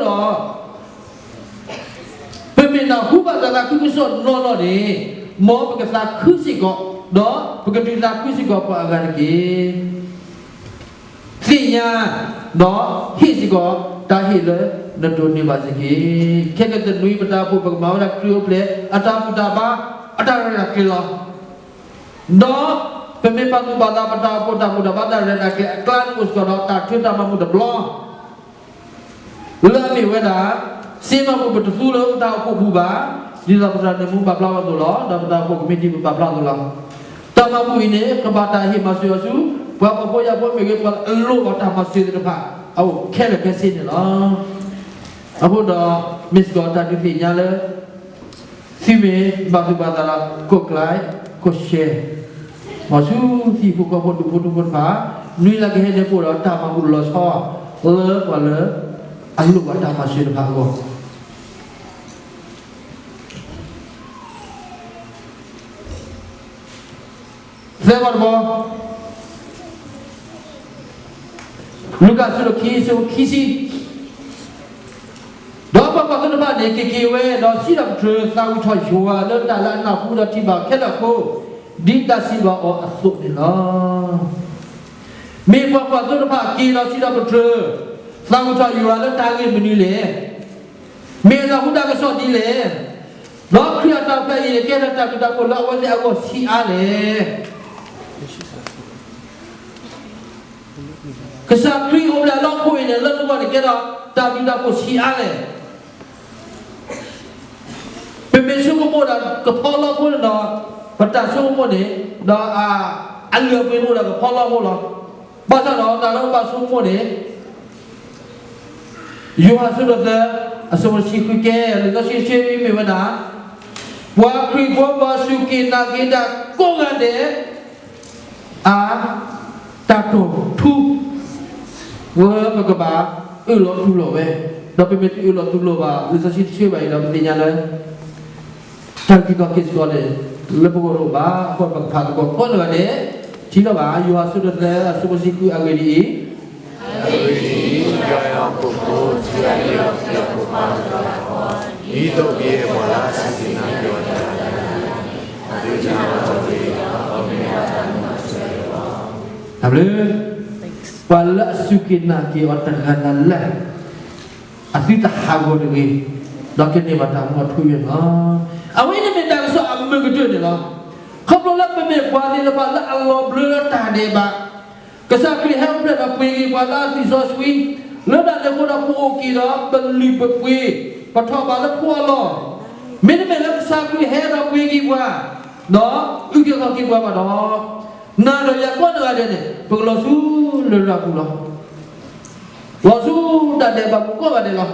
ဒီး ပမ့ၢ်နၢ်ဟူဘၣ်တၢ်သးခုကစီၣ်နီၢ်နီၢ်န့ၣ်, မ်ပကသးခုစ့ၢ်ကီး, ဒီးပကဒုးသးခုစ့ၢ်ကီးပှၤအဂၤတက့ၢ်. သ့ၣ်ညါ, ဒီးဟ့ၣ်စ့ၢ်ကီး တၢ်ဟ့ၣ်လၢနဒိးန့ၢ်ဘၣ်စ့ၢ်ကီး. ခဲကနံၣ်အံၤပတၢ်အိၣ်ဖှိၣ် ပကမၤဝဲဒၣ်ခရံာ်အိၣ်ဖျဲၣ် အတၢ်ဘူၣ်တၢ်ဘါ အတၢ်ရဲၣ်တၢ်ကျဲၤလီၤ. ဒီးပမ့ၢ်ပာ်သူၣ်ပာ်သးပတၢ်အိၣ်ဖှိၣ် တၢ်ဘူၣ်တၢ်ဘါတၢ်ရဲၣ်တၢ်ကျဲၤအကျါန့ၣ်အိၣ်စ့ၢ်ကီးဒီး တၢ်ထၢတၢ်မၤဘူၣ်တဘျီ လၢအမ့ၢ်ဝဲဒၣ်, စ့မၤဘူၣ်ပတသူလၢပတၢ်အိၣ်ဖှိၣ်ပူၤဘၣ်, ဒ်သိးပသရၣ်န့ၣ်မူပာ်ဖျါအသိးလီၤ. ဒီးပတၢ်အိၣ်ဖှိၣ်ကမံးတံာ်ပာ်ဖျါအသိးလီၤ. တၢ်မၤဘူၣ်အံၤန့ၣ် ကဘၣ်တၢ်ဟ့ၣ်မၤစၢၤအီၤဆူ ပှၤဖှီၣ်ဖိယာ်ဖိမ့ၢ်ဂ့ၤ ပှၤအလိၣ်ဘၣ်တၢ်မၤစၢၤသ့ၣ်တဖၣ် အအိၣ်ခဲလၢာ်ခဲဆ့န့ၣ်လီၤ. အဃိဒီး မ့ၢ်စ့ၢ်ကီးတၢ်ဒုးသ့ၣ်ညါလၢ သုမ့ၢ်ဘၣ်သူၣ်ဘၣ်သးဒီး ကိး like ကိး share မၤဆူ သံၣ်ဖိကီၢ်ဖိဒူၣ်ဖိထၢဖိတဖၣ်, နွံလၢကဟဲန့ၢ်ပအိၣ်ဒီးတၢ်မၤဘူၣ်လီၤဆီ လၢပှၤလၢ အလိၣ်ဘၣ်တၢ်မၤစၢၤတဖၣ်အဂီၢ် သၢဘီတဘီ, လူၤကၣ်အဆၢဒိၣ်ခံ အဆၢဖိခံဆံ, ဒီးပှၤကွၢ်သိတဖၣ်န့ၣ် က့ၤက့ၤဝဲ ဒီးစံးထီၣ်ပတြၢၤသးဝံၣ်ထီၣ်ယွၤလၢတၢ်လၢအနၢ်ဟူဒီးထံၣ်ဘၣ်ခဲလၢာ်အဃိ, ဒ်တၢ်စံးဘၣ်အီၤအသိးန့ၣ်လီၤ. မ့ၢ်ပှၤကွၢ်သိတဖၣ်က့ၤဒီးစံးထီၣ်ပတြၢၤ သးဝံၣ်ထီၣ်ယွၤလၢတၢ်ဂ့ၢ်မနုၤလဲၣ်. မ့ၢ်အနၢ်ဟူတၢ်ကစီၣ်ဒ်လဲၣ်. ဒီးခရံာ်အတၢ်အိၣ်ဖျဲၣ်အံၤန့ၣ် ကဲထီၣ်တၢ်ဘျုးတၢ်ဖှိၣ်လၢအဝဲသ့ၣ်အဂီၢ်ဆံးအါလဲၣ်. ကစၢ်ခရံာ်အိၣ်ဖျဲၣ်အလီၢ်ခိၣ်အံၤန့ၣ် လၢနဂီၢ်န့ၣ်ကဲထီၣ်တၢ်ဘျုးတၢ်ဖှိၣ်ဆံးအါလဲၣ်. ပမ့ၢ်ဆိကမိၣ်ဒီးကဖီလီဖိန့ၣ်ဒီး ပတၢ်ဆိကမိၣ်န့ၣ် ဒီးအလုၢ်အပှ့ၤအိၣ်ဒီးကဖီလီဖိလီၤ. ဘၣ်ဆၣ်ဒီးတၢ်လၢပဘၣ်ဆိကမိၣ်န့ၣ် ယိၤဟၣ်အဆၢဒိၣ်သၢ အဆၢဖိတဆံဃုကဲ လံာ်စီဆှံတဆၢအံၤမ့ၢ်ဝဲဒၣ်, ပှၤခရံာ်ဖိပှၤစူၢ်က့ၤနာ်က့ၤတၢ်ကိးဂၤဒဲး အတၢ်တိာ်ထူ လၢပကဘၣ်အၢၣ်လီၤတူၢ်လိာ်ဝဲ, ဒီးပမ့ၢ်တအၢၣ်လီၤတူၢ်လိာ်ဘၣ် လံာ်စီဆှံတဆၢဘၣ်အံၤဒီး ပသ့ၣ်ညါလၢ တၢ်အုၣ်က့ၤခီၣ်က့ၤစ့ၢ်ကီးန့ၣ် လၢပဂီၢ်တအိၣ်ဘၣ်. အဃိပကဖးသကိးကိးဂၤဒဲး ထံၣ်လီၤဘၣ် ယိၤဟၣ်အဆၢဒိၣ်သၢ အဆၢဖိတဆံဃုအဂ့ၢ်ဒ်အံၤ, အဂ့ၢ်ဒ်အံၤ, ယွၤအံၤဟီၣ်ခိၣ်ဖိ တုၤအလံာ်အီၤသံအီၤဖိခွါတတီၤလၢအဃီ, ဒ်သိးကယဲၢ်ပှၤလၢအစူၢ်က့ၤနာ်က့ၤအီၤတဂၤလၢ်လၢ်န့ၣ် အသုတဟးဂီၤတဂ့ၤ, ဒီးအီၤမ့ၢ်ဝဲဒၣ်တၢ်မၤစၢၤလီၤ. တၢ်ဘျုး, ပှၤလၢအစူၢ်က့ၤနာ်က့ၤအီၤတဂၤလၢ်လၢ် အသုတဟးဂီၤတဂ့ၤ, ဒီးကန့ၢ်ဘၣ်တၢ်မူအထူအယိာ်န့ၣ်လီၤ. အဝဲအံၤန့ၣ်မ့ၢ်တၢ်ကစီၣ်အမုာ်ကတၢၢ်န့ၣ်လီၤ. ခီဖျိလၢပမ့ၢ်ပှၤသ့ၣ်တဖၣ်လၢအလီၤဘျၢလၢတၢ်ဒဲးဘး, ကစၢ်ခရံာ်ဟဲအိၣ်ဖျဲၣ်ဒီးပှ့ၤက့ၤပှၤလၢအသွံၣ်စီဆှံ, လၢတၢ်န့ၣ်အဃိဒီးပအိၣ်က့ၤဒီးပလုၢ်ပပှ့ၤ, ပထီၣ်ဘးလၢဖိအလီၢ်, မ့တမ့ၢ်လၢကစၢ်ခရံာ်ဟဲဒီးပှ့ၤက့ၤပှၤ, ဒီးအုၣ်က့ၤခီၣ်က့ၤပှၤဘၣ်ဒီး, နၤဒီးယၤကိးဂၤဒဲးန့ၣ် ပကလီၤဆူလရာ်ပူၤလီၤ. လီၤဆူတၢ်ဒဲးဘးပူၤကိးဂၤဒဲးလီၤ.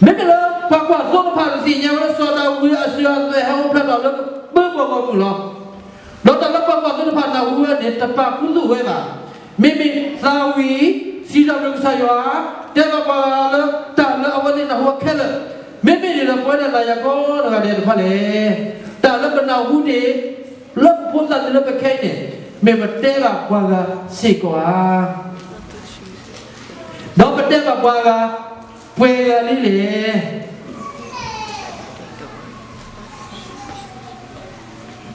မ့မ့ၢ်လၢပှၤကွၢ်သိတဖၣ်တသ့ၣ်ညါဝဲလၢစီၤဒၤဝံးအစၢၤအသွဲၣ်ဟဲအိၣ်ဖျဲၣ်ထီၣ်လၢပပၢၤကီၢ်ဂီၢ်မုၢ်လီၤ. ဒီးတၢ်လၢပှၤကွၢ်သိတဖၣ်နၢ်ဟူဝဲန့ၣ် တပာ်ခူသူၣ်ဝဲဘၣ်. မ့မ့ၢ်သးဝံၣ် စံးထီၣ်ပတြၢၤကစၢ်ယွၤ, တဲဘၣ်ပှၤဂၤလၢတၢ်လၢအဝဲသ့ၣ်နၢ်ဟူဝဲခဲလၢာ်, မ့မ့ၢ်ဒ်သိးပဝဲဒၣ်နၤယၤကိးဂၤဒဲးတဖၣ်လဲၣ်. တၢ်လၢပနၢ်ဟူန့ၣ် လၢပဖိသၣ်သ့ၣ်လၢပခဲအံၤန့ၣ် မ့ၢ်ပတဲဘၣ်ပှၤဂၤစ့ၢ်ကီးဧါ. ဒီးပတဲဘၣ်ပှၤဂၤ ပှဲၤဂၤလံလဲၣ်.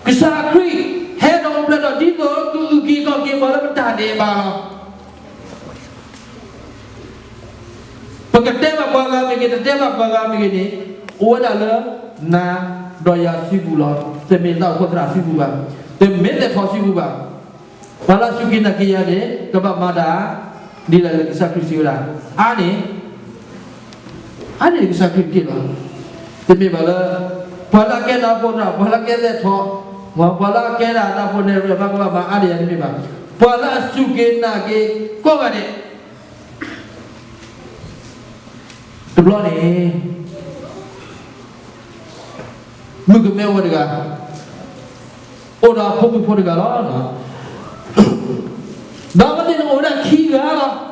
ကစၢ်ခရံာ် ဟဲဒီးအိၣ်ဖျဲၣ်ထီၣ်ဒ်သိးကအုၣ်က့ၤခီၣ်က့ၤပှၤလၢပတၢ်ဒဲးဘးလီၤ. ပကတဲဘၣ်ပှၤဂၤမ့ၢ်ဂ့ၤ တတဲဘၣ်ပှၤဂၤမ့ၢ်ဂ့ၤန့ၣ် အိၣ်ဝဲဒၣ်လၢ နၤ ဒီးယၤစုပူၤလီၤ. တမ့ၢ်တၢ်အိၣ်ဖှိၣ်သရၣ်စုပူၤဘၣ်. တမ့ၢ်သ့ၣ်ထီၣ်စုပူၤဘၣ်. ပှၤလၢအစူၢ်က့ၤနာ်က့ၤယၤန့ၣ် ကဘၣ်မၤတၢ် ဒ်လဲၣ်လၢကစၢ်ခရံာ်စံးဝဲဒၣ်, အါန့ၢ်, အါန့ၢ်ကစၢ်ခရံာ်တက့ၢ်လီၤ. တမ့ၢ်ဘၣ်လၢ ပှၤလၢအကဲဒၣ်ဖိတၢ်, ပှၤလၢအကဲလဲၤထီၣ်, ပှၤလၢအကဲဒၣ်တၢ်ဖိန့ၣ် ရဲၣ်ဘၣ်ကဘၣ်မၤအါဒံးယၤတမ့ၢ်ဘၣ်. ပှၤလၢအစူၢ်က့ၤနာ်က့ၤကိးဂၤဒဲး တဘျီန့ၣ် မုၣ်ကမဲဝဲတဂၤ, အိၣ်ဒီးအဖိမုၣ်ဖိတဂၤလီၤ. ဒီးအဝဲသ့ၣ်န့ၣ်အိၣ်ဝဲဒၣ်ခံဂၤလီၤ.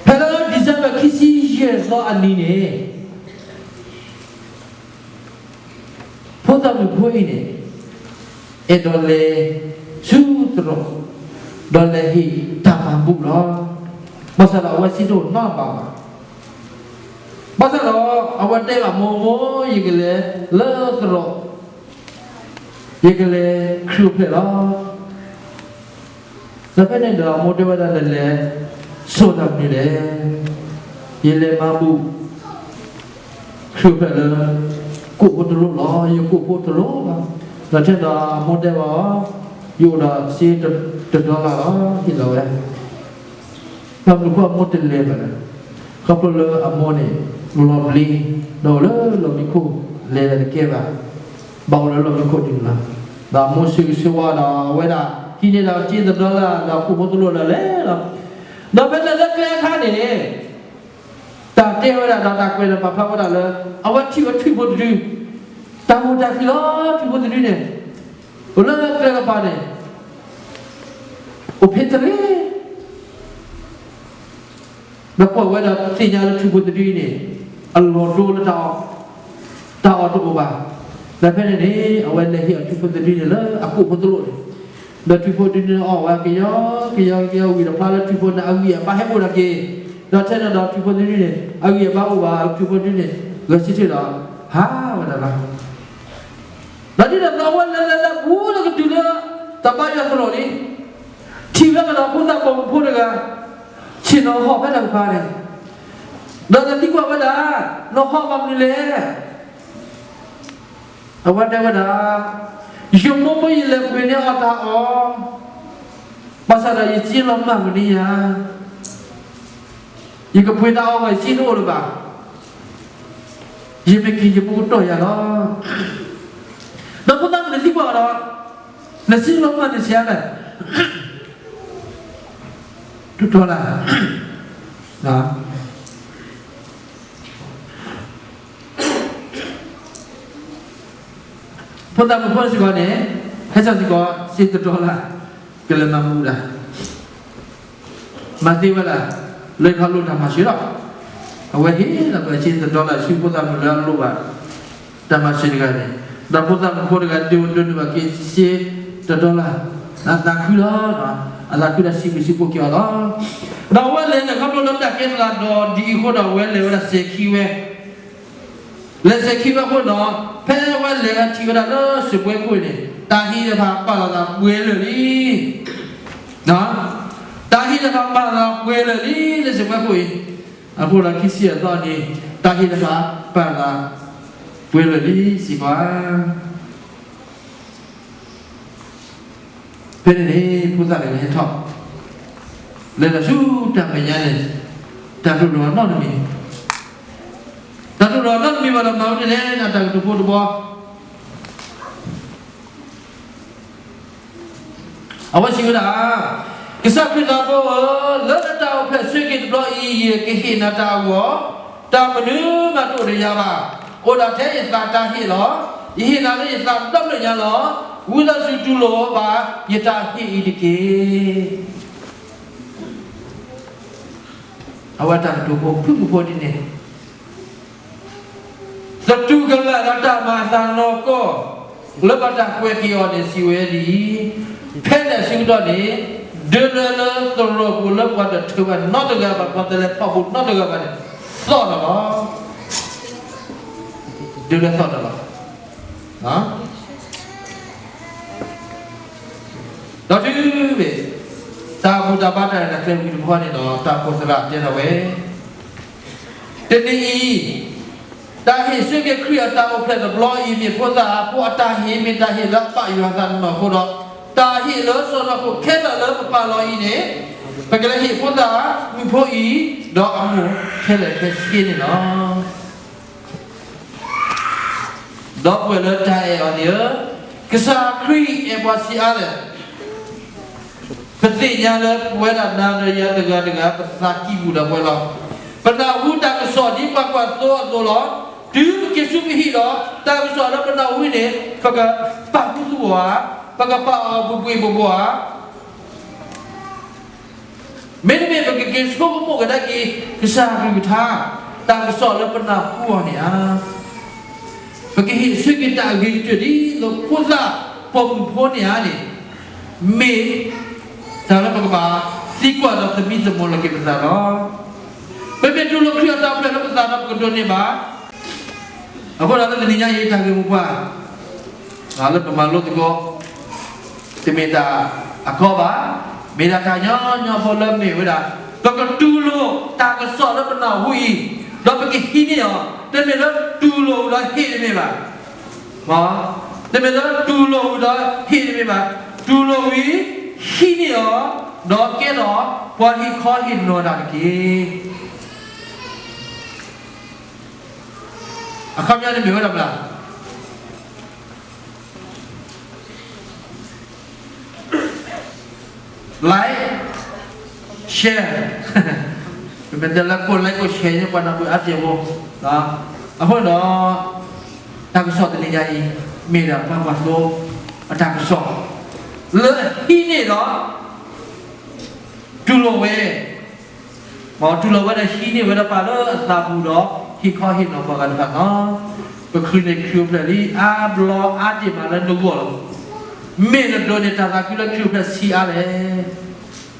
ဖဲလၢ December ခံဆံယဲၢ်သီအနံၤန့ၣ် ဖိသၣ်မုၣ်ဖိအံၤန့ၣ် အဲၣ်ဒိးလဲၤဆူသရိာ်, ဒီးလဲၤဟ့ၣ်တၢ်မၤဘူၣ်လီၤ. ဘၣ်ဆၣ်ဒီးအဝဲစံးတအိၣ်နီတဘျီဘၣ်. ဘၣ်ဆၣ်ဒီးအဝဲတဲဘၣ်မိၢ်, မိၢ်, ယကလဲၤလၢသရိာ်, ယကလဲၤခရံာ်အိၣ်ဖျဲၣ်လီၤ. ဒီးဖဲန့ၣ်ဒီးအမိၢ်တဲဝဲဒၣ်, နလဲၤဆိတၢ်မနုၤလဲၣ်. ယလဲၤမၤဘူၣ် ခရံာ်အိၣ်ဖျဲၣ်လၢ ကိၣ်ဖိတလိၣ်လီၤ, ယကိၣ်ဖိတလိၣ်လီၤ. ဒီးထဲဒီးအမိၢ်တဲဘၣ်အီၤ, ယအိၣ်ဒီးစ့တဒီလၣ်လီၤ, ဟ့ၣ်လီၤဝဲ. ဘၣ်မနုၤအဃိအမိၢ်တလဲၤဘၣ်လဲၣ်. ခီဖျိလၢအမိၢ်န့ၣ် လီၤဘျ့, ဒီးအိၣ်လၢလီၢ်မံခိၣ်, လဲၤတကဲဘၣ်, ဘၣ်အိၣ်လၢလီၢ်မံခိၣ်ဒ်န့ၣ်လီၤ. ဒီးအမိၢ်ဆၢဂ့ၤဆၢဝါဒီးအဝဲဒၣ် ဟံးန့ၢ်ဒၣ်စ့တဒီလၣ်ဒီးကိၣ်ဖိတလိၣ်ဒီးလဲၤလီၤ. ဒီးဖဲလဲၤလၢကျဲအခါန့ၣ် တၢ်တဲဝဲဒၣ်ဒီးတၢ်ကွဲးန့ၣ်ပာ်ဖျါဝဲဒၣ်လၢ အဝဲထံၣ်ဝဲထွံၣ်ဖိတဒု, တၢ်မုာ်တၢ်ခုၣ်လီၤ. ထွံၣ်ဖိတဒုန့ၣ် အိၣ်လၢကျဲကပၤန့ၣ် အိၣ်ဖဲတရ့ ဒီးကွၢ်ဝဲဒီးသ့ၣ်ညါလၢထွံၣ်ဖိတဒုအံၤန့ၣ် အလီၢ်ဒိလၢတၢ်အီၣ်, တၢ်အီၣ်တအိၣ်ဘၣ်. ဒီးဖဲန့ၣ်န့ၣ် အဝဲလဲၤဟ့ၣ်အီၤထွံၣ်ဖိတဒုန့ၣ်လၢအကိၣ်ဖိတလိၣ်န့ၣ်, ဒီးထွံၣ်ဖိတဒုန့ၣ်အီၣ်ဝဲကယီကယီကယီ ဝံၤဒီးဖျါလၢထွံၣ်ဖိန့ၣ် အဂံၢ်အဘါဟဲအိၣ်ဒၣ်က့ၤ, ဒီးထဲန့ၣ်ဒီးထွံၣ်ဖိတဒုန့ၣ် အဂံၢ်အဘါအိၣ်ဘၣ်, ထွံၣ်ဖိတဒုန့ၣ် ဂဲၤဆၢထၢၣ်ဒီး ဟးဝဲဒၣ်လီၤ. ဒီးဒ်န့ၣ်အသိးအဝဲလဲၤလဲၤလဲၤပူၤလၢကတုၤလၢ တၢ်ဘါယွၤသရိာ်လံ, ထံၣ်ဝဲကဒီးဖိသၣ်ပိာ်မုၣ်ဖိတဂၤ ဆ့ၣ်နီၤဟီၣ်ဖဲတၢ်ကပၤန့ၣ်, ဒီးသံကွၢ်ဝဲဒၣ်, နဟီၣ်ဘၣ်မနုၤလဲၣ်. အဝဲတဲဝဲဒၣ်, ယမိၢ်မိၢ်ယလဲၤပှ့ၤန့ၢ်အီၣ်တၢ်အီၣ်, ဘၣ်ဆၣ်ဒီးယစ့လီၤမၢ်မနုၤယၤ, ယကပှ့ၤတၢ်အီၣ်ဝဲ ယစ့တအိၣ်လၢၤဘၣ်, ယမ့ၢ်က့ၤယမိၢ်ကတီၢ်ယၤလီၤ. ဒီးဖိသၣ်မုၣ်န့ၣ်သံကွၢ်အီၤဒီး, နစ့လီၤမၢ်န့ၣ်ဆံးလဲၣ်, တတီၤလၢ် ဖိသၣ်မုၣ်ဖိစ့ၢ်ကီးန့ၣ်, ဟဲစ့ၢ်ကီးစ့တတီၤလၢ်, ကလဲၤမၤမူဒါ, မၤသ့ဝဲဒၣ်, လၢခီလိာ်တၢ်မၤစၢၤလီၤ. အဝဲဟ့ၣ်လီၤကွံာ်စ့တတီၤလၢ် ဆူဖိသၣ်မုၣ်လၢအလိၣ်ဘၣ် တၢ်မၤစၢၤတဂၤန့ၣ်, ဒီးဖိသၣ်မုၣ်ဖိတဂၤဒိးဒိးန့ၢ်ဘၣ်က့ၤစ့တတီၤလၢ်, အသးခုလီၤ, အသးခုဒီးစံးဘျုးစံးဖှိၣ်က့ၤအီၤလီၤ. ဒီးအဝဲလဲၤန့ၣ် ခီဖျိလၢတၢ်ကဲထီၣ်သးဒီးဒ်အံၤအဃိဒီး အဝဲလဲၤဝဲဒၣ်စဲၤခံဝဲ လဲၤစဲၤခံဝဲအဃိဒီး, ဖဲအဝဲလဲၤထံၣ်ဝဲဒၣ်လၢစဲးပှဲၤခိၣ်န့ၣ် တၢ်ဟ့ၣ်တဖၣ်ပာ်လီၤသးပှဲၤလၢာ်လံ. တၢ်ဟ့ၣ်တဖၣ်ပာ်လီၤသးပှဲၤလၢာ်လံ လၢစဲးပှဲၤခိၣ်အံၤ, အဃိဒီးခံဆံအသီန့ၣ် တၢ်ဟ့ၣ်တဖၣ်ပာ်လီၤသးပှဲၤလၢာ်လံစ့ၢ်ကီးဧါ. ဖဲန့ၣ်န့ၣ် ဖိသၣ်န့ၣ်ဟဲထီၣ်, လဲၤဒီးဆူတၢ်မဲာ်ညါန့ၣ်, တၢ်တိၣ်ဒီးနီတမံၤ, တၢ်တိၣ်ဒီးနီတမံၤဘၣ်ဒီးမၤဝဲဒ်လဲၣ်န့ၣ် တၢ်ကတိၤဖိတဘီ အဝဲစံးဝဲဒၣ်, ကစၢ်ခရံာ်သးဖိဧၢ, လၢနတၢ်အိၣ်ဖျဲၣ်ဆၢက့ၤတဘျီအံၤ ယကဟ့ၣ်နၤတၢ်အဂီၢ်, တၢ်မနုၤမးတအိၣ်ဒီးယၤဘၣ်. အိၣ်ဒၣ်ထဲယသးတၢ်ဟ့ၣ်လီၤ. ယဟ့ၣ်နၤလၢယသးဒီဖျၢၣ်ညါလီၤ. ဝံသးစူၤတူၢ်လိာ်ဘၣ်ယတၢ်ဟ့ၣ်အံၤတက့ၢ်. အဝဲတၢ်ကတိၤဖိဖုၣ်ဖုၣ်ဖိဒ်န့ၣ် သတူၢ်ကလာ်ဒီးတၢ်မၤအသးနီၢ်ကီၢ် လၢဘၣ်တၢ်ကွဲးက့ၤအီၤန့ၣ် စံးဝဲဒ်အံၤ, ဖဲန့ၣ်အဆၢကတီၢ်န့ၣ် ဒၢလၢလၢသရိာ်ပူၤလၢပှၤတထၢဘၣ်နီတဂၤဘၣ် ပှၤတလဲၤထီၣ်ပူၤနီတဂၤဘၣ်န့ၣ် သီၣ်ထီၣ်လီၤ. ဒၢလၢသီၣ်ထီၣ်လီၤ. ဒီးတုၤမ့ၢ် တၢ်ဘူၣ်တၢ်ဘါတၢ်ရဲၣ်တၢ်ကျဲၤဝံၤတဘျီန့ၣ်ဒီး တၢ်အိၣ်ဖှိၣ်သရၣ်တဲထီၣ်ဝဲ, တနံၤအံၤ တၢ်ဟ့ၣ်ဆၢက့ၤခရံာ်အတၢ်အိၣ်ဖျဲၣ်တဘျီအံၤ မ့ၢ်ဖိသၣ်ဖိအတၢ်ဟ့ၣ် မ့ၢ်တၢ်ဟ့ၣ်လၢအဘၣ်ယွၤသးနီၢ်နီၢ်အဃိဒီး တၢ်ဟ့ၣ်လၢစီၢ်နီၤခိၣ်ခဲလၢာ်လၢပပာ်လီၤအံၤန့ၣ်, ပကလဲၤဟ့ၣ်ဖိသၣ်မုၣ်ဖိအံၤ, ဒီးအမိၢ်ခဲလၢာ်ခဲဆ့န့ၣ်လီၤ. ဒီပုၢ်ဝဲၢ်လၢတၢ်အဲၣ်အီၤန့ၣ်ဧၢ, ကစၢ်ခရံာ်အဲၣ်ပှၤဆံးအါလဲၣ်. ပသ့ၣ်ညါလၢပဝဲဒၣ်နၤဒီးယၤတဂၤတဂၤ ပသးကံၢ်ပူၤဒီးပဝဲလီၤ. ပနၢ်ဟူတၢ်ကစီၣ်ဒ်ပှၤကွၢ်သိအသိးလီၤ. တုၤပက့ၤဆူပဟံၣ်ဒီး တၢ်ကစီၣ်လၢပနၢ်ဟူန့ၣ် ပကပာ်ခူသူၣ်အီၤဧါ, ပကပာ်အီၤပှ့ၤပှ့ၤဘိးဘိးဧါ. မ့တမ့ၢ်ပကက့ၤဆိကမိၣ်ကဒါက့ၤ ကစၢ်ကလုၢ်ကထါ တၢ်ကစီၣ်လၢပနၢ်ဟူအီၤန့ၣ်ဧါ. ပကဟ့ၣ်ဆၢက့ၤတၢ်အဂ့ၤကတၢၢ်ဒ်သိးဖိသၣ်ပိာ်မုၣ်ဖိန့ၣ်ဧါန့ၣ်, မ့ၢ်တၢ်လၢပကဘၣ်သံကွၢ်ဒီးသမံသမိးလီၤက့ၤပသးလီၤ. ပမ့ၢ်တူၢ်လိာ်ခရံာ်အတၢ်ပျဲလၢပသးဒီးပကဒိးန့ၢ်ဘၣ်. အဃိဒီးလၢတနံၤညါအံၤ တၢ်ဂ့ၢ်မိၢ်ပှၢ် လၢပမၤလိသကိး တမ့ၢ်တၢ်အကီဘၣ်, မ့ၢ်ဒၣ်တၢ်ညီညီဖိလၢမ့ၢ်ဝဲဒၣ် ပကတူၢ်လိာ်တၢ်ကစီၣ်လၢပနၢ်ဟူအံၤ, ဒီးပကဟံးန့ၢ်အီၤ, တမ့ၢ်လၢတူၢ်လိာ်ဝံၤဒီးဟ့ၣ်တမ့ၢ်ဘၣ်. တမ့ၢ်လၢတူၢ်လိာ်ဝံၤဒီးဟ့ၣ်တမ့ၢ်ဘၣ်, တူၢ်လိာ်ဝံၤ ဟံးန့ၢ်အီၤ, ဒီးကဲထီၣ်ပှၤဟ့ၣ်ခီဟ့ၣ်နီၤတၢ်တက့ၢ်. အခီပညီန့ၣ်မ့ၢ်ဝဲဒၣ်မနုၤ like, share, ပမ့ၢ်တဲလၢကိး like ကိး share န့ၣ် ပှၤနၢ်ပၢၢ်အါတက့ၢ်ဖိ. အဃိဒီး တၢ်ကစီၣ်တနံၤညါအံၤ မ့ၢ်ဒၣ်ပှၤကွၢ်သိအတၢ်ကစီၣ် လၢအဟံးန့ၢ်ဒီး တူၢ်လိာ်ဝဲ မ်တူၢ်လိာ်ဝဲဒီးဟံးန့ၢ်ဝဲဒီးပာ်လၢအသးပူၤဒီး ဟ့ၣ်ခီဟ့ၣ်နီၤပှၤဂၤတဖၣ်လီၤ. ပချုးန့ၢ်ခရံာ်အိၣ်ဖျဲၣ်လံ အါဘျီအါဒံးမးလၢနဂီၢ်လီၤ. မ့ၢ်နဒိးန့ၢ်တၢ်သးခုလၢခရံာ်အိၣ်ဖျဲၣ်ဆံးအါလဲၣ်.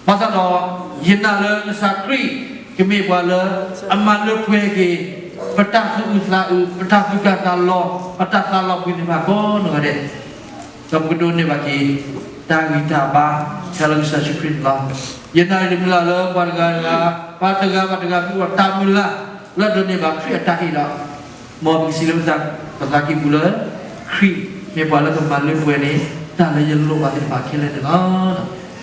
ဘၣ်ဆၣ်ဒီး ယနာ်လၢကစၢ်ခရံာ် ကမ့ၢ်ပှၤလၢအမၤလၢပှဲၤက့ၤ ပတၢ်သူၣ်အုးသးအုး ပတၢ်သူၣ်ကၢ်သးလီၤ ပတၢ်သးလီၤဘှံးန့ၢ်ဘၣ်ကိးနီၢ်ဂၤဒဲး ဒီးပကဒိးန့ၢ်ဘၣ်က့ၤ တၢ်ဂံၢ်တၢ်ဘါ ဖဲလၢကစၢ်ယ့ၣ်ၡူးခရံာ်န့ၣ်လီၤ. ယနာ်တမံၤလၢ်လၢပှၤတဂၤတဂၤ ပှၤတဂၤဘၣ်တဂၤ မ့ၢ်အိၣ်ဒီးတၢ်မုၢ်လၢ် လၢဒိးန့ၢ်ဘၣ်ခရံာ်အတၢ်ဟ့ၣ်ဒီး မ်ပကစံးလၢပသး ပသးကံၢ်ပူၤလၢ ခရံာ်မ့ၢ်ပှၤလၢကမၤလၢပှဲၤန့ၣ် တၢ်လၢယလိၣ်ဘၣ်သ့ၣ်တဖၣ်ခဲလၢာ်န့ၣ်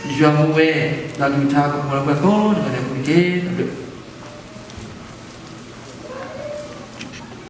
လီၤ. ယွၤမူဝဲ ဒီးကလုၢ်ကထါကမူလၢပှၤကိးဂၤဒဲးအပူၤတက့ၢ်.